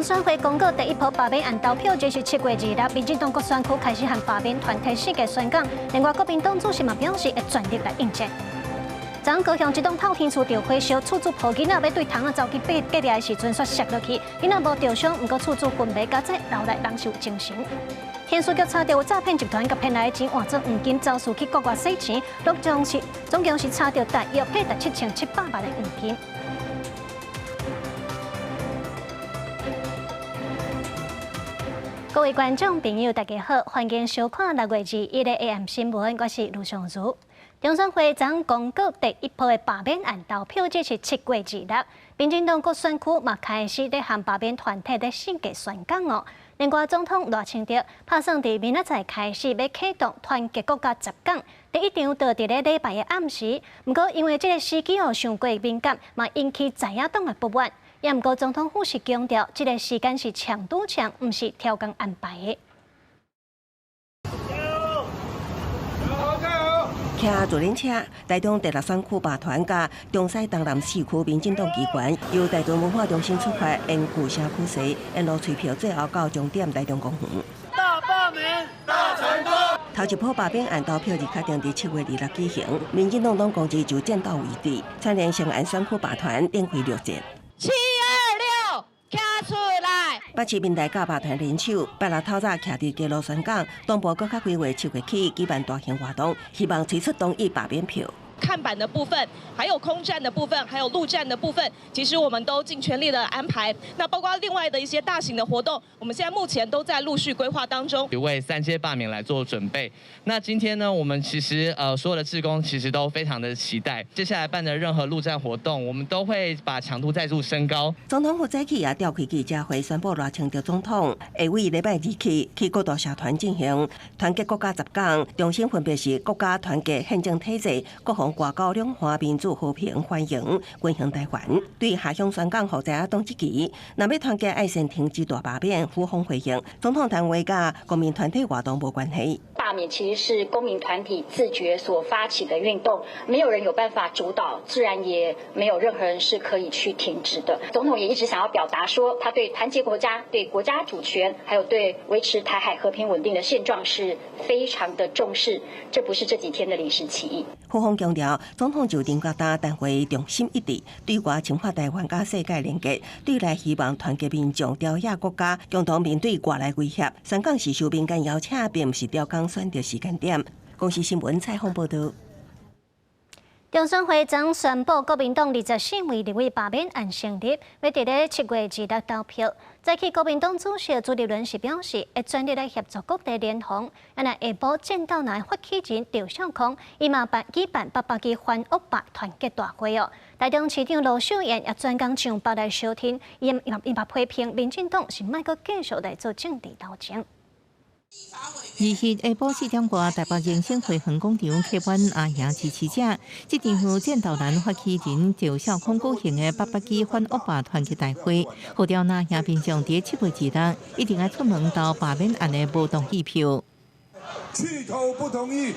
選會公告第一波罷免案投票日是7月26，民進黨各選區開始和罷免團體四界宣講。另外，國民黨主席嘛表示會全力來應戰。昨昏高雄一棟透天厝著火燒，厝主抱囡仔欲對窗仔走去爬隔離的時陣，煞摔落去，囡仔無著傷，毋過厝主昏迷，佳哉樓內人是有精神。刑事局查著有詐騙集團共騙來的錢換做黃金，走私去國外洗錢，總共是查著大約價值7700萬的黃金。各位觀眾朋友，大家好，歡迎收看6月21的 AM 新聞，我是盧尚如。中選會昨公告第一波的罷免案投票日是7月26，民進黨各選區嘛開始咧和罷免團體咧四界宣講哦。另外，總統賴清德拍算佇明仔載開始欲啟動團結國家十講，第一場就佇咧禮拜的暗時。毋過因為這个時機哦傷過敏感，嘛引起在野黨的不滿。也毋過總統府是強調，這个時間是搶拄搶，毋是超工安排的。騎自輪車，台中第六選區罷團佮中西東南四區民進黨機關，由大屯文化中心出發，沿舊城區西，沿路催票，最後到終點台中公園。大罷免，大成功。頭一波罷免案投票日確定佇7月26舉行，民進黨黨公職就戰鬥為地，串聯成安選區罷團展開六戰。726，站出來！北市民代佮罷團聯手，拜六透早徛佇街路宣講，東部閣較規劃7月起舉辦大型活動，希望催出同意罷免票。看板的部分，還有空戰的部分，還有陸戰的部分，其實我們都盡全力的安排。那包括另外的一些大型的活動，我們現在目前都在陸續規劃當中，為三階罷免來做準備。那今天呢，我們其實所有的志工其實都非常的期待，接下來辦的任何陸戰活動，我們都會把強度再度升高。總統府早起也召開記者會，宣布賴清德總統會為禮拜二起去各大社團進行團結國家十講，中心分別是國家團結憲政體制、國防外交、兩岸民主和平繁榮、均衡台灣。對下鄉宣講，予在野黨質疑，若欲團結愛先停止大罷免，府方回應，總統談話佮公民團體活動無關係。罷免其實是公民團體自覺所發起的運動，沒有人有辦法主導，自然也沒有任何人是可以去停止的。總統也一直想要表達說，他對團結國家、對國家主權，還有對維持台海和平穩定的現狀是非常的重視，這不是這幾天的臨時起意。府方強調，總統就任到今，談話重心一致，對外深化台灣佮世界連結，對內希望團結民眾、朝野國家，共同面對外來威脅。宣講是受民間邀請，並毋是刁工選擇時間點。公視新聞採訪報導。中選會將宣布國民黨24位立委罷免案成立，欲佇咧7月26投票。早起國民黨主席朱立倫是表示，會全力來協助各地聯防。啊，若下晡戰鬥藍發起人趙少康，伊嘛辦舉辦八百支反惡霸團結大會哦。台中市長盧秀燕也專工上北來相挺，伊嘛批評民進黨是莫閣繼續來做政治鬥爭。二日下晡4點外，台北榮星會園廣場客滿阿贏支持者。這場由戰鬥藍發起人趙少康舉行的八百支反惡霸團結大會，號召藍營民眾佇7月26一定愛出門投罷免案的無同意票。去投不同意，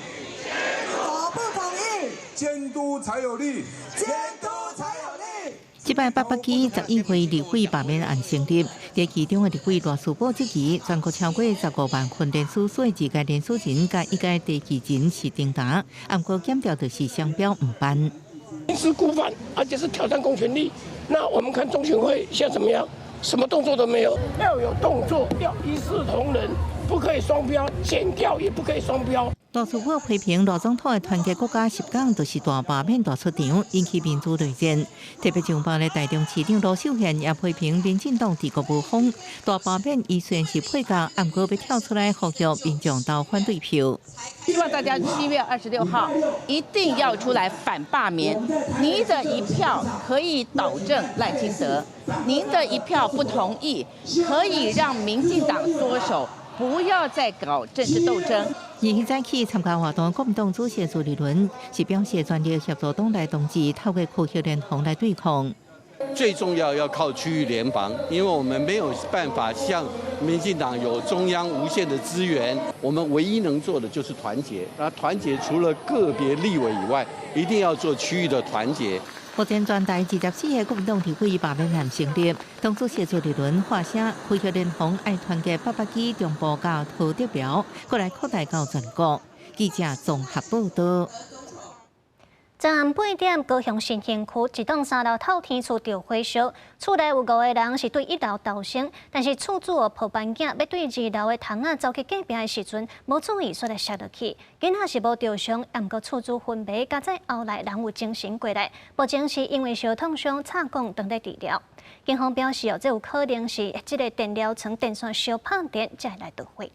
投不同意，監督才有力，監督才有力。這擺八百支11位立委罷免案成立，佇其中的立委賴士葆質疑，全國超過15萬份連署書的二階連署人佮一階登記人是重疊，毋過檢調就是雙標毋辦。明知故犯，而且是挑戰公權力。那我們看中選會現在怎麼樣？什麼動作都沒有，要有動作，要一視同仁，不可以雙標，檢調也不可以雙標。賴士葆批評賴總統的團結國家十講就是大罷免大出場，引起民主內戰。特別上班的台中市長盧秀燕也批評民進黨治國無方，大罷免伊雖然是配合，毋過欲跳出來呼籲民眾投反對票。希望大家7月26號一定要出來反罷免，你的一票可以導正賴清德，您的一票不同意，可以讓民進黨縮手，不要再搞政治鬥爭。二日早起參加活動，國民黨主席朱立倫是表示全力協助黨內同志透過區域聯防來對抗。最重要要靠區域聯防，因為我們沒有辦法像民進黨有中央無限的資源，我們唯一能做的就是團結。那團結除了個別立委以外，一定要做區域的團結。目前全台24个國民黨立委罷免案成立，黨主席朱立倫發聲，呼籲聯防愛團結八百基中部佮桃竹苗，閣來擴大到全國。記者綜合報道。昨暗8點，高雄新興區一棟三樓透天厝著火燒，厝內有五個人是對一樓逃生，但是厝主抱班囝欲對二樓的窗仔走去隔壁的時陣，無注意煞來摔落去，囡仔是無著傷，毋過厝主昏迷，佳哉後來人有清醒過來，目前是因為燒燙傷插管當咧治療。警方表示哦，這有可能是這个電療層電線燒拍電，才會來著火。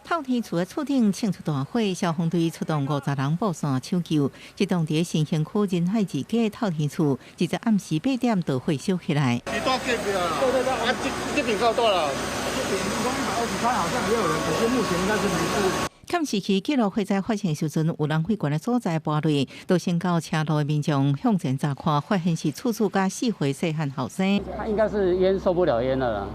透天厝的厝頂衝出大火，消防隊出動50人布線搶救。這棟佇新興區仁海二街透天厝，直至暗時8點著火燒起來。對對對，啊，這這邊夠大了，這邊123好像也有人，可是目前應該是沒事。監視器記錄火災發生時陣，有人火懸的所在跋落，都先到車路的民眾向前查看，發現是厝主佮四歲細漢後生。他應該是煙受不了煙了啦，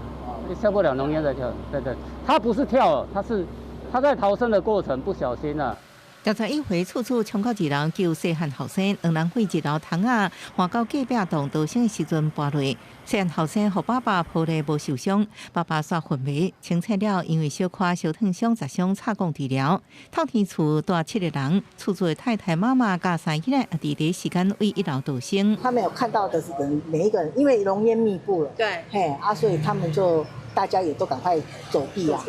受不了濃煙在跳，對對，他不是跳，他是。他在逃生的過程不小心啦。61歲厝主衝到二樓救細漢後生，兩人對二樓窗仔滑到隔壁棟逃生的時陣跋落，細漢後生予爸爸抱咧無受傷，爸爸煞昏迷，清醒了因為小可燒燙傷砸傷插管治療。透天厝蹛七個人，厝主的太太、媽媽佮三囡仔也佇第一時間對一樓逃生。他沒有看到的是人，每一個人，因為濃煙密布了，對，嘿啊，所以他們就大家也都趕快走避啊。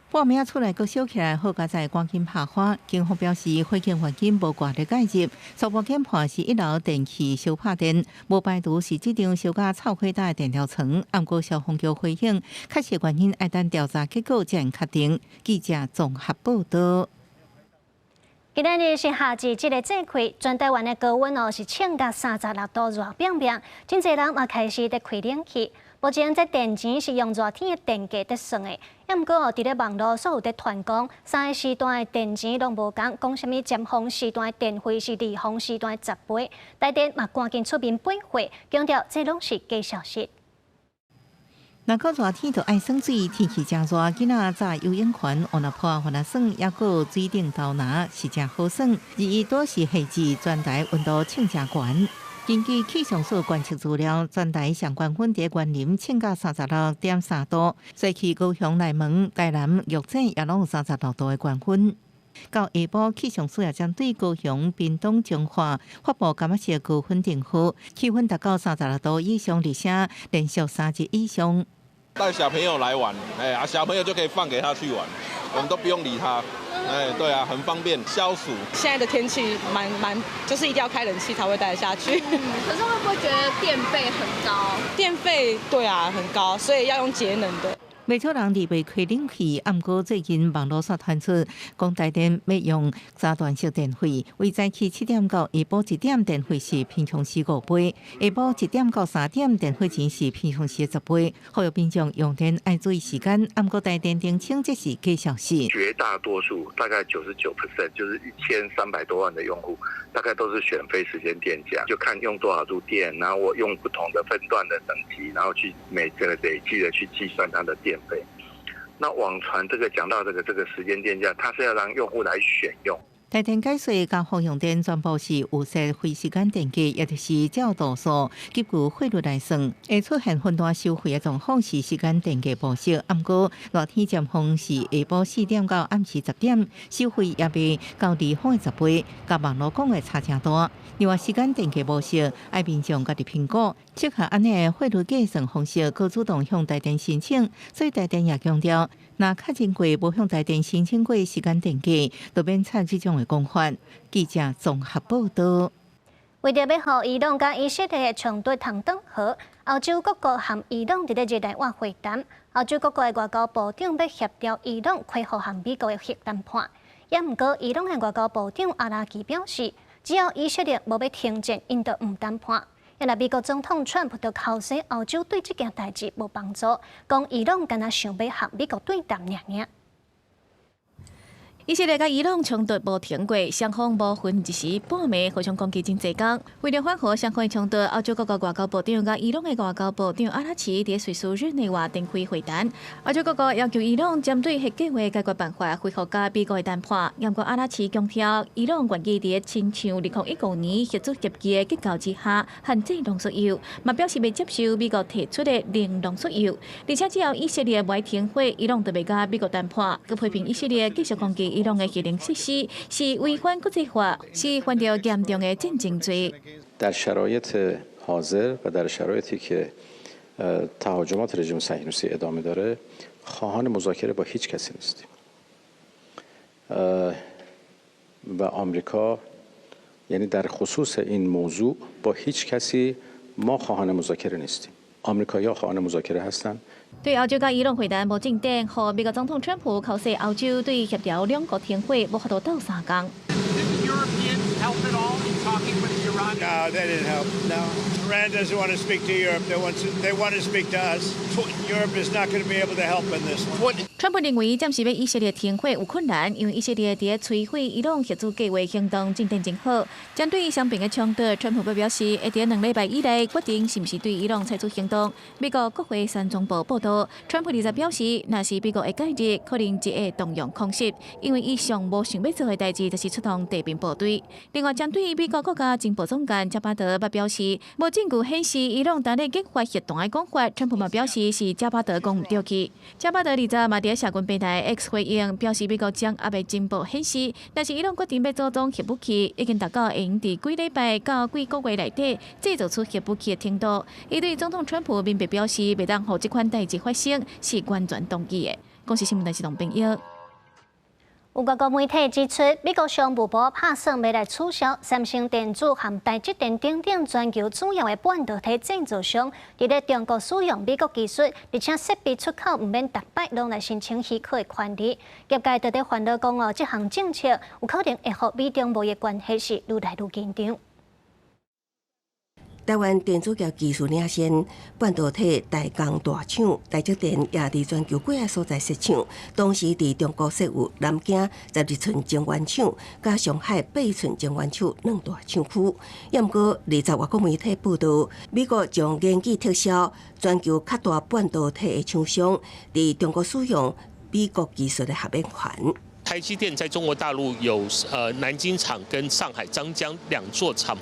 半暝厝內閣燒起來，好佳哉趕緊拍火。警方表示，火警原因無外力介入，初步研判是一樓電器燒拍電，無排除是這場燒甲臭火焦的電療層。毋過消防局回應，確實原因愛等調查結果才會確定。記者綜合報道。今仔日是夏至這个節氣，全台灣的高溫哦是衝到36度，熱冰冰，真濟人嘛開始佇開冷氣。目前這電錢是用熱天的電價佇算的，抑毋過哦，佇咧網路所有佇傳講，三个時段的電錢攏無仝，講啥物尖峰時段的電費是離峰時段的10倍，台電嘛趕緊出面駁話，強調這攏是假消息。若講熱天就愛耍水，天氣誠熱，囡仔紮游泳圈，往那破往那耍，抑閣有水頂投籃，是誠好耍。而伊多是夏季，全台溫度衝誠懸。根據氣象署觀測資料，全台上懸溫佇員林衝到36.3度，西區高雄內門、台南、玉井也攏有36度的懸溫。到下晡，氣象署也針對高雄、屏東、彰化發布柑仔色高溫警報，氣溫達到36度以上，而且連續3日以上。帶小朋友來玩，哎啊，小朋友就可以放給他去玩，我們都不用理他。哎，對啊，很方便消暑。現在的天氣蠻，就是一定要開冷氣才會待得下去。可是會不會覺得電費很高？電費對啊，很高，所以要用節能的。袂少人佇袂開冷氣，毋過最近網路煞傳出，講台電欲用三段式電費，為早起7點到下晡1點電費是平常時5倍，下晡1點到3點電費錢是平常時10倍。呼籲民眾用電愛注意時間，毋過台電澄清這是假消息。絕大多數大概99%，就是1300多萬的用戶，大概都是選非時間電價，就看用多少度電，然後我用不同的分段的等級，然後去每個累計的去計算它的電費。那網傳這個講到這個時間電價，它是要讓用戶來選用。台電解釋，交予用電全部是有設非時間電價，也就是照度數，根據費率來算，會出現分段收費的狀況是時間電價模式。毋過熱天尖峰是下晡4點到暗時10點，收費也袂到離峰的10倍，佮網路講的差誠大。另外，時間電價模式愛民眾家己評估，適合按呢費率計算方式，閣主動向台電申請。所以台電也強調，若確認過無向台電申請過時間電價，就免採這種的講法。記者綜合報道。為著欲予伊朗佮以色列的衝突通斷和，歐洲各國和伊朗佇咧日內瓦會談。歐洲各國的外交部長欲協調伊朗恢復和美國的核談判。也毋過，伊朗的外交部長阿拉奇表示，只要以色列無欲停戰，𪜶就毋談判。若美國總統川普就剾洗歐洲對這件代誌無幫助，講伊朗敢若想欲和美國對談爾爾。以色列佮伊朗衝突無停過，雙方無分一時半暝互相攻擊真濟工。為了緩和雙方的衝突，歐洲各國外交部長佮伊朗的外交部長阿拉奇佇瑞士日內瓦展開會談。歐洲各國要求伊朗針對核計畫解決辦法恢復佮美國的談判。不過阿拉奇強調，伊朗願意佇親像2015年核子協議的結構之下限制濃縮鈾，嘛表示袂接受美國提出的零濃縮鈾。而且只要以色列袂停火，伊朗就袂佮美國談判。閣批評以色列繼續攻擊伊朗的核能設施是違反國際法，是犯著嚴重的戰爭罪。 در شرایط حاضر و در شرایطی که تهاجمات رژیم صهیونیستی ادامه داره خواهان مذاکره با هیچ کسی نیستیم و آمریکا یعنی در خصوص این موضوع با هیچ کسی ما خواهان مذاکره نیستیم. آمریکایی‌ها خواهان مذاکره هستند. 對歐洲佮伊朗會談無進展，予美國總統川普口說歐洲對協調兩國停火無法度鬥相共。 No, they didn't help. No, Iran doesn't want to speak to Europe. They want to speak to us. Europe is not going to be able to help in this one. 川普認為暫時欲以色列停火有困難，因為以色列佇摧毀伊朗核子計劃行動進展真好。針對雙邊的衝突，川普表示會佇2禮拜以內決定是毋是對伊朗採取行動。美國國會山莊報報導，川普20表示，若是美國會介入，可能就會動用空襲，因為伊上無想欲做的代誌就是出動地面部隊。另外，針對美國國家情報總監賈巴德表示，無證據顯示伊朗當咧計劃核彈的講法，川普嘛表示是賈巴德講毋對去。賈巴德20嘛佇社群平台 X 回應，表示美國掌握的情報顯示，若是伊朗決定欲組裝核武器，已經達到會用佇幾禮拜到幾個月內底製造出核武器的程度。伊對總統川普明白表示，袂當予這款代誌發生，是完全同意的。公視新聞台是董朋友。有外國媒體指出，美國商務部拍算欲來取消三星電子和台積電等等全球主要的半導體製造商，佇咧中國使用美國技術，而且設備出口毋免逐擺攏來申請許可的權利。業界就佇煩惱講哦，這項政策有可能會予美中貿易關係是愈來愈緊張。台灣電子業技術領先，半導體代工大廠台積電也佇全球幾个所在設廠，同時佇中國設有南京12寸晶圓廠，佮上海8寸晶圓廠兩大廠區。也毋過，20外國媒體報導，美國將研擬撤銷全球較大半導體的廠商佇中國使用美國技術的豁免權。台積電在中國大陸有南京廠跟上海張江兩座廠，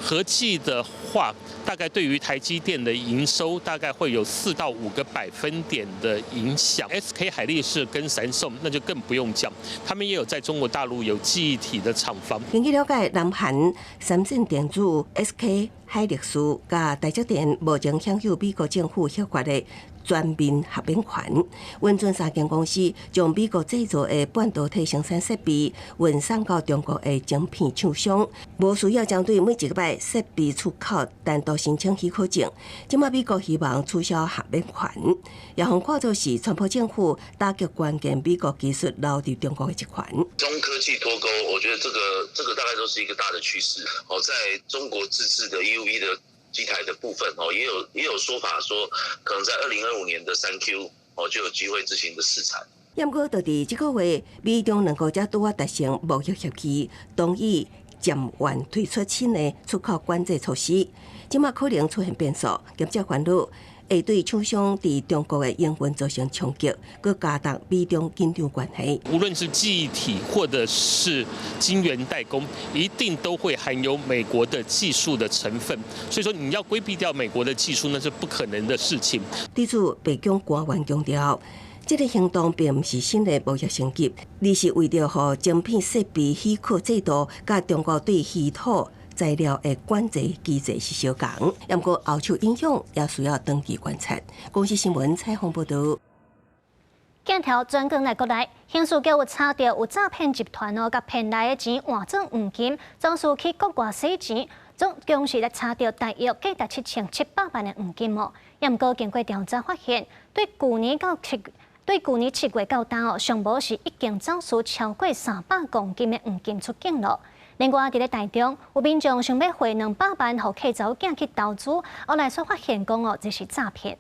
合計的話，大概對於台積電的營收大概會有4到5個百分點的影響。SK 海力士跟三星那就更不用講，他們也有在中國大陸有記憶體的廠房。根據了解，南韓三星電子、SK 海力士佮台積電目前享有美國政府核發的全面豁免權，允准三間公司將美國製造的半導體生產設備運送到中國的晶片廠商，無需要針對每一擺設備出口單獨申請許可證。這馬美國希望取消豁免權，也予看做是川普政府打擊關鍵美國技術流入中國的一環。中科技脫鈎，我覺得這個大概都是一個大的趨勢。哦，在中國自製的 EUV 的機台的部分哦，也有說法說，可能在2025年的3Q 哦就有機會執行的試產。毋過，就佇這個月，美中兩國才拄仔達成貿易協議，同意漸緩推出新的出口管制措施，這馬可能出現變數，業者煩惱會對廠商佇中國的營運造成衝擊，閣加重美中緊張關係。無論是記憶體或者是晶圓代工，一定都會含有美國的技術的成分。所以說，你要規避掉美國的技術，那是不可能的事情。對此，白宮官員強調，這個行動並毋是新的貿易升級，而是為著予晶片設備許可制度佮中國對稀土材料的管制機制是相仝，毋過後續影響也需要長期觀察。公視新聞採訪報導。鏡頭轉轉來國內，刑事局有查著有詐騙集團哦，共騙來的錢換做黃金，總數去國外洗錢，總共是來查著大約價值7700萬的黃金哦。也毋過經過調查發現，對舊年7月到今哦，上無是已經走私超過300公斤的黃金出境囉。另外，佇咧台中，有民眾想欲匯200萬予客查某囝去投資，後來煞發現講哦，這是詐騙。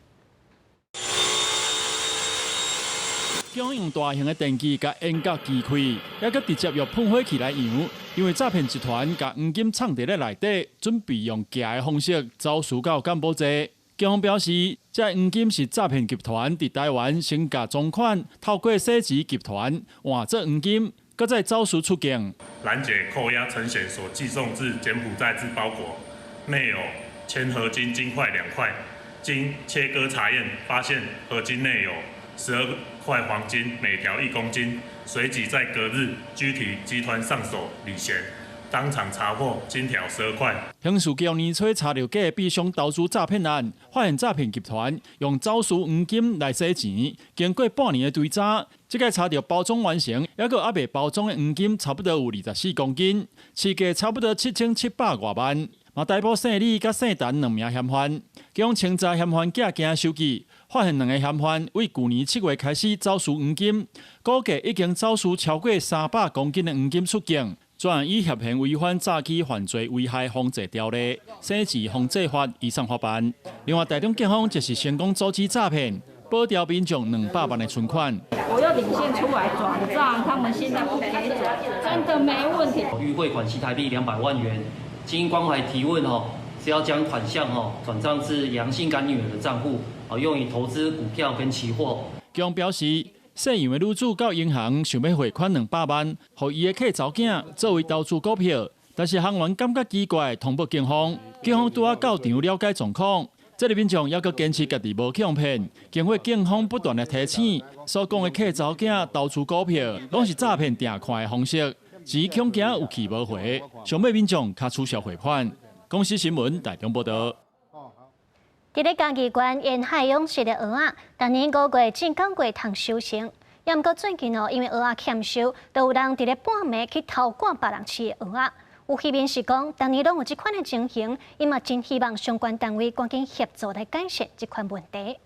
警用大型的電器共煙角支開，猶閣直接用噴火器來揚。因為詐騙集團共黃金藏佇咧內底，準備用寄的方式走私到柬埔寨。警方表示，這黃金是詐騙集團佇台灣先共贓款，透過洗錢集團換做黃金，閣再走私出境。攔截扣押陳顯所寄送至柬埔寨之包裹，內有鉛合金金塊2塊，經切割查驗，發現合金內有12塊黃金，每條1公斤。隨即在隔日拘提集團上首李賢，當場查獲金條12塊。刑事局年初查著假幣商投資詐騙案，發現詐騙集團用走私黃金來洗錢。經過半年的追查，這擺查著包裝完成，猶閣猶未包裝的黃金，差不多有24公斤，市價差不多7700外萬。嘛逮捕姓李佮姓陳兩名嫌犯，警方清查嫌犯寄行手機，發現兩个嫌犯為舊年7月開始走私黃金，估計已經走私超過300公斤的黃金出境。專案以涉嫌違反詐欺犯罪危害防制條例、洗錢防制法移送法辦。另外，台中警方則是成功阻止詐騙，保掉民眾200萬的存款。我要領現出來轉賬，他們現在不給轉，真的沒問題。欲匯款新台幣200萬元。經關懷提問哦，是要將款項哦轉賬至楊姓乾女兒的賬戶，哦用於投資股票跟期貨。警方表示，姓楊的女子到銀行想欲匯款200萬，予伊的契查某囝作為投資股票，但是行員感覺奇怪，通報警方，警方拄仔到場了解狀況。這个民眾猶閣堅持家己無去予騙，經過警方不斷的提醒，所講的契查某囝投資股票，攏是詐騙定款的方式。錢恐驚有去無回，上尾民眾較取消匯款。公視新聞台中報導。佇咧嘉義縣沿海養殖的蚵仔，逐年5月至9月通收成。也毋過最近哦，因為蚵仔欠收，就有人佇咧半暝去偷割別人飼的蚵仔。有漁民是講，逐年攏有這款的情形，伊嘛真希望相關單位趕緊協助來改善這款問題。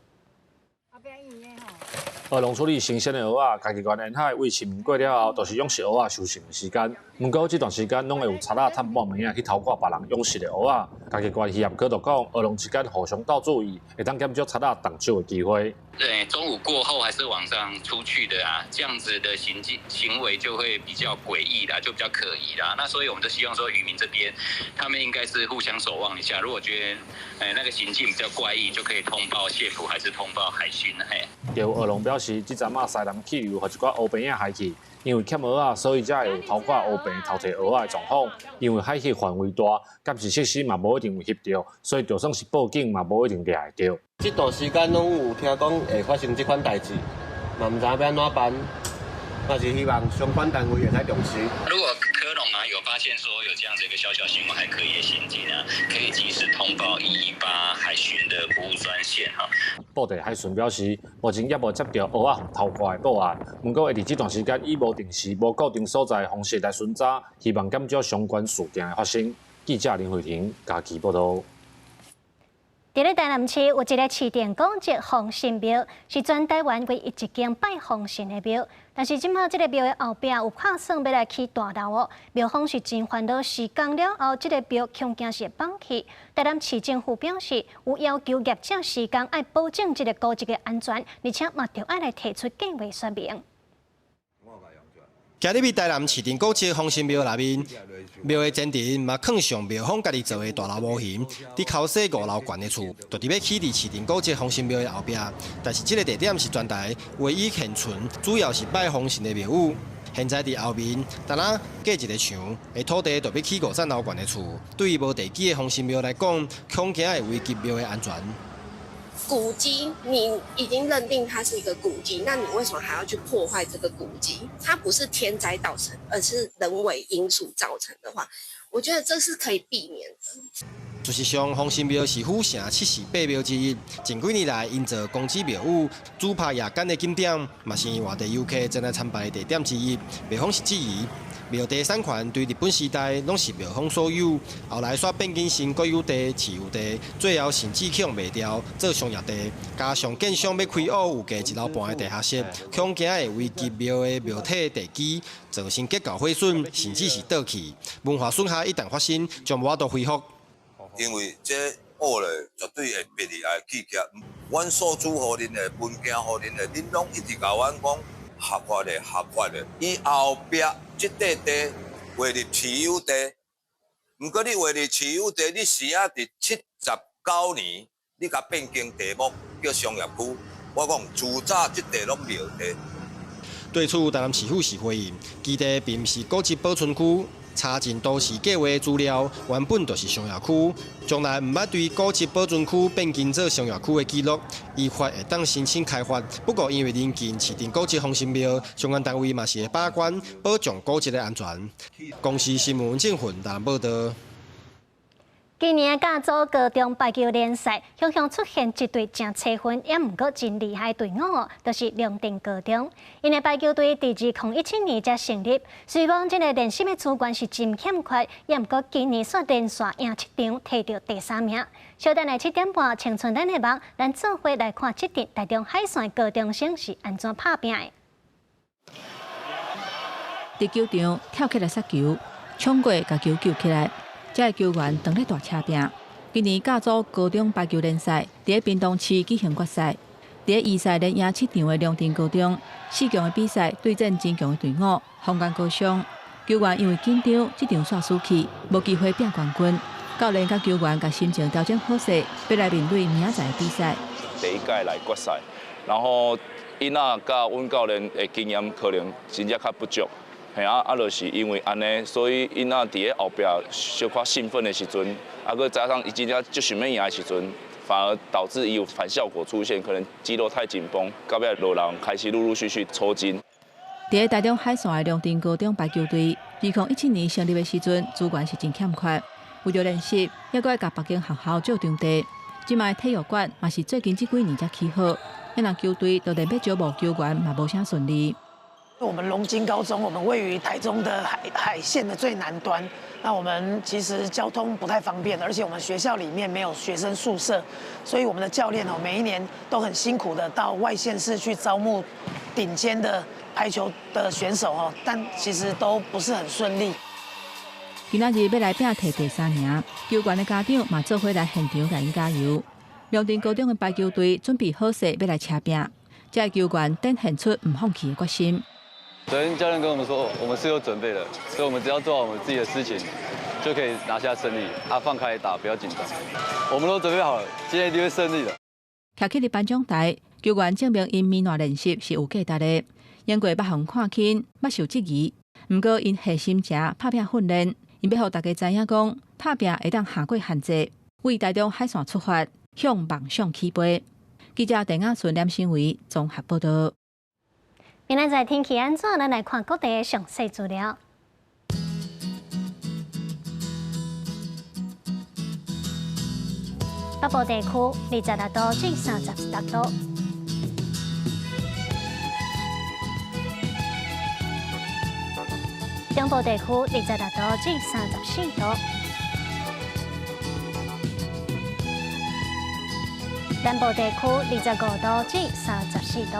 蚵農處理新鮮的蚵仔，嘉義縣沿海為市民過了後，就是養殖蚵仔收成的時間。毋過這段時間攏會有賊仔趁半暝仔去偷割別人養殖的蚵仔。嘉義縣漁業局就講，蚵農之間互相鬥注意，會當減少賊仔動手的機會。對，中午過後還是晚上出去的啊，這樣子的行徑行為就會比較詭異啦，就比較可疑啦。那所以我們就希望說，漁民這邊他們應該是互相守望一下，如果覺得那個行徑比較怪異，就可以通報縣府還是通報海巡嘿。有蚵農表示，這陣仔西南氣流予一寡烏棚仔害去，因為欠蚵仔，所以才會有偷割烏棚偷提蚵仔的狀況。因為海域範圍大，監視設施嘛無一定有翕著，所以就算是報警嘛無一定掠會著。這段時間攏有聽講會發生這款代誌，嘛毋知影欲按怎辦，嘛是希望相關單位會使重視。如果蚵農啊有發現說有這樣子一個小小行為還可以的行徑啊，可以及時通報118海巡的服務專線哈。布袋海巡表示，目前猶無接著蚵仔予偷割的報案，毋過會佇這段時間以無定時、無固定所在的方式來巡查，希望減少相關事件的發生。記者林慧婷嘉義報導。佇咧台南市有一个市定古蹟風神廟，是全台灣唯一一間拜風神的廟。但是這馬這个廟的後壁有拍算欲來起大樓哦，廟方是真煩惱，施工了後，這个廟恐驚是會崩去。台南市政府表示，有要求業者施工愛保證這个古蹟的安全，而且嘛著愛來提出計劃說明。行入去台南市定古蹟風神廟內面，廟的前庭嘛囥上廟方家己做的大樓模型，佇剾洗5樓懸的厝，就佇欲起佇市定古蹟風神廟的後壁。但是這个地點是全台唯一現存，主要是拜風神的廟宇。現在佇後面，單若隔一个牆的土地，就欲起5層樓懸的厝。對於無地基的風神廟來講，恐驚會危及廟的安全。古蹟，你已經認定它是一個古蹟，那你為什麼還要去破壞這個古蹟？它不是天災造成，而是人為因素造成的話，我覺得這是可以避免的。事實上，風神廟是府城78廟之一。近幾年來，𪜶做公主廟宇、主拍夜間的景點，嘛是外地遊客前來參拜的地點之一。廟方是質疑，廟地產權對日本時代攏是廟方所有，後來煞變更成國有地、市有地，最後甚至去予賣掉做商業地。加上建商欲開挖有價一樓半的地下室，恐驚會危及廟的廟體地基，造成結構毀損，甚至是倒去。文化損害一旦發生，將無法度恢復。因為這挖咧，絕對會逼佇愛去起。阮數據予恁的，文件予恁的，恁攏一直共阮講，合法的合法的。伊後壁這塊地劃入市有地，毋過你劃入市有地，你時仔佇79年，你共變更地目叫商業區，我講自早這塊攏廟地。對此，台南市府是回應，基地並毋是古蹟保存區，查證都市計畫資料原本就是商業區，從來毋捌對古蹟保存區變更做商業區的記錄，依法會當申請開發。不過因為鄰近市鎮古蹟風神廟，相關單位嘛是會把關，保障古蹟的安全。公視新聞鄭雲台南報道。今年甲州高中排球聯賽，雄雄出現一隊誠齊分，也毋過真厲害隊伍哦，就是龍鎮高中。𪜶的排球隊佇2017年才成立，雖然這个練習的資源是真欠缺，也毋過今年煞連續贏七場，提著第三名。小等下7點半，青春咱的夢，咱做伙來看這陣台中海線高中生是按怎拍拚的。佇球場跳起來殺球，衝過共球救起來。這个球員當咧大車拚。今年甲組高中排球聯賽佇咧屏東市舉行決賽，佇咧預賽連贏七場的龍鎮高中，四強的比賽對戰真強的隊伍豐原高商。球員因為緊張，這場煞輸去，無機會拼冠軍。教練佮球員共心情調整好勢，欲來面對明仔載的比賽。第一屆來決賽，然後𪜶仔佮阮教練的經驗可能真正較不足。嘿啊啊，就是因為按呢，所以𪜶仔佇咧後壁小可興奮的時陣，啊，閣加上伊真正足想欲贏的時陣，反而導致伊有反效果出現，可能肌肉太緊繃，到尾落人開始陸陸續續抽筋。佇咧台中海線的龍鎮高中排球隊，2017年成立的時陣，資源是真欠缺，為著練習，猶閣愛共別間學校借場地。這擺體育館嘛是最近這幾年才起好，啊，若球隊就連欲招募球員嘛無啥順利。我們龍津高中，我們位於台中的海線的最南端。那我們其實交通不太方便，而且我們學校裡面沒有學生宿舍，所以我們的教練哦，每一年都很辛苦的到外縣市去招募頂尖的排球的選手哦，但其實都不是很順利。今仔日欲來拚提第三名，球員的家長嘛做伙來現場共𪜶加油。龍鎮高中的排球隊準備好勢，欲來車拚，這个球員展現出毋放棄的決心。昨天教練跟我們說，我們是有準備的，所以我們只要做好我們自己的事情，就可以拿下勝利。啊，放開打，不要緊張，我們都準備好了，今天一定會勝利的。徛起佇頒獎台，球員證明𪜶眠內練習是有價值的。經過捌予人看輕，捌受質疑，毋過𪜶下心情拍拚訓練，𪜶欲予大家知影講，拍拚會當跨過限制，為台中海線出發，向夢想起飛。記者鄧亞純、連新偉綜合報道。明仔載天氣按怎？咱來看各地的詳細資料。北部地區26度至36度，中部地區26度至34度，南部地區25度至34度。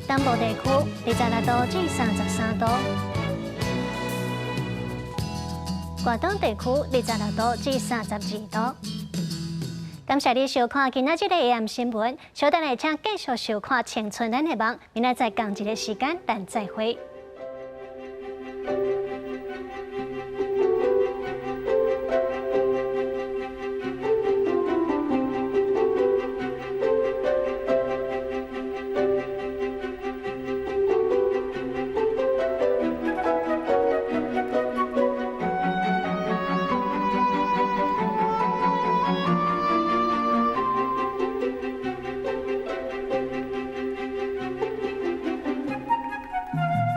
東部地區26度至33度，華東地區26度至32度。感謝你收看今仔這个 AM 新聞，稍等下請繼續收看《青春咱的夢》，明仔載仝一个時間，咱再會。